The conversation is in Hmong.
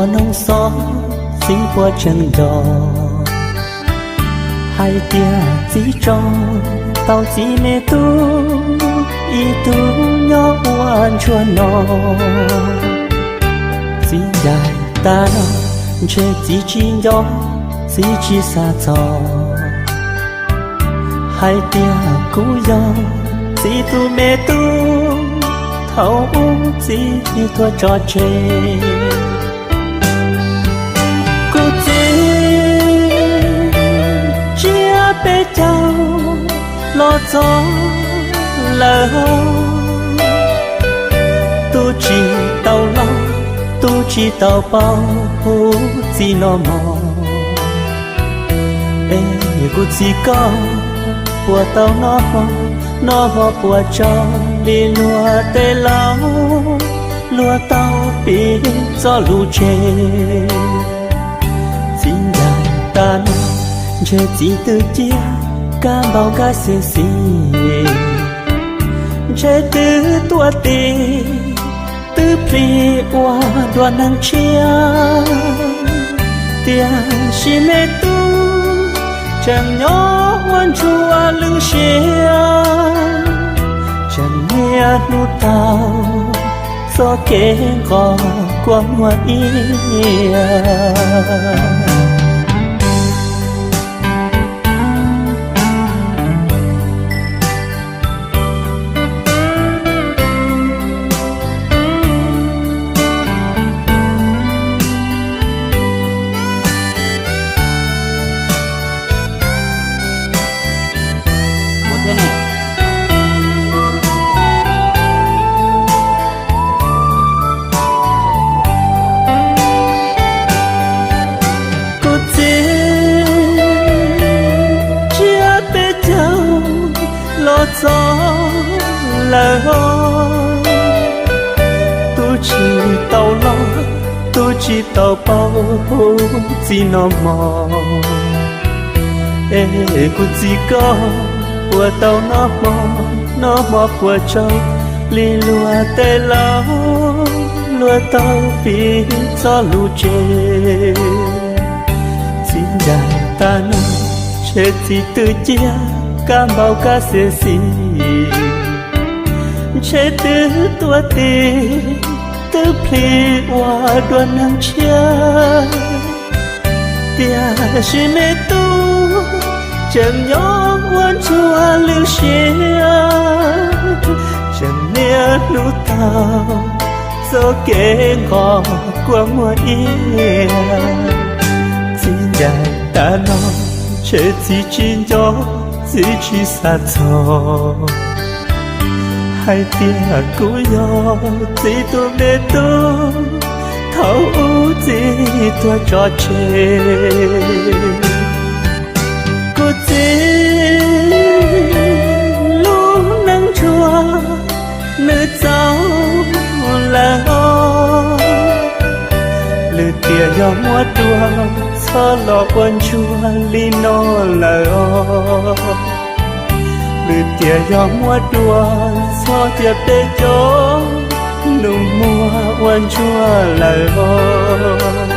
Noog xob txiv puas tseem nco hais tias txiv tso tau txiv me tub ib tug nyob ua ntsuag no. Txiv ncaim tas no ntshe txiv tsis nco, txiv tsis xav txog hais tias kuv yog txiv tus me tub thaum ub txiv tuag tso tseg. Kuv txiv tsiab peb caug los txog lawm, tub tsis tau loj, tub tsis tau paub txiv noj mov. Es kuv txiv koj puas tau noj hmo, noj hmo puas tsaug li luag tej laus, luag tau piv txoj lus tseg. Txiv ncaim tas no ntshe txiv twb ciaj kab npau kab xis xis, ntshe twb tuaj ti twb plig ua dua neeg tshiab. Tiam sis me tub tseem nyob ua ntsuag lwj siab, tseem niaj hnub taug txoj kev nqos kua muag ib yam. Kuv txiv tsiab peb caug los txog lawm os, tub tsis tau loj, tub tsis tau paub txiv noj hmo. Es kuv txiv koj puas tau noj hmo, noj hmo puas tsaug li luag tej laus, luag tau piv txoj lus tseg. Txiv ncaim tas no ntshe txiv twb ciaj kab npau kab xis xis, ntshe twb tuaj ti twb plig ua dua neeg tshiab. Tiam sis me tub tseem nyob ua ntsuag lwj siab, tseem niaj hnub taug txoj kev nqos kua muag ib yam. Txiv ncaim tas no ntshe txiv tsis nco, txiv tsis xav txog hais tias kuv yog txiv tus me tub thaum ub txiv tuag tso tseg. Kuv txiv lub neej ntsuag nws txaus lawm os, lwm tiam yog muab dua txhob los ua ntsuag li no lawm os. Lwm tiam yog muab dua txhob cia peb cov nus muag ua ntsuag lawm os.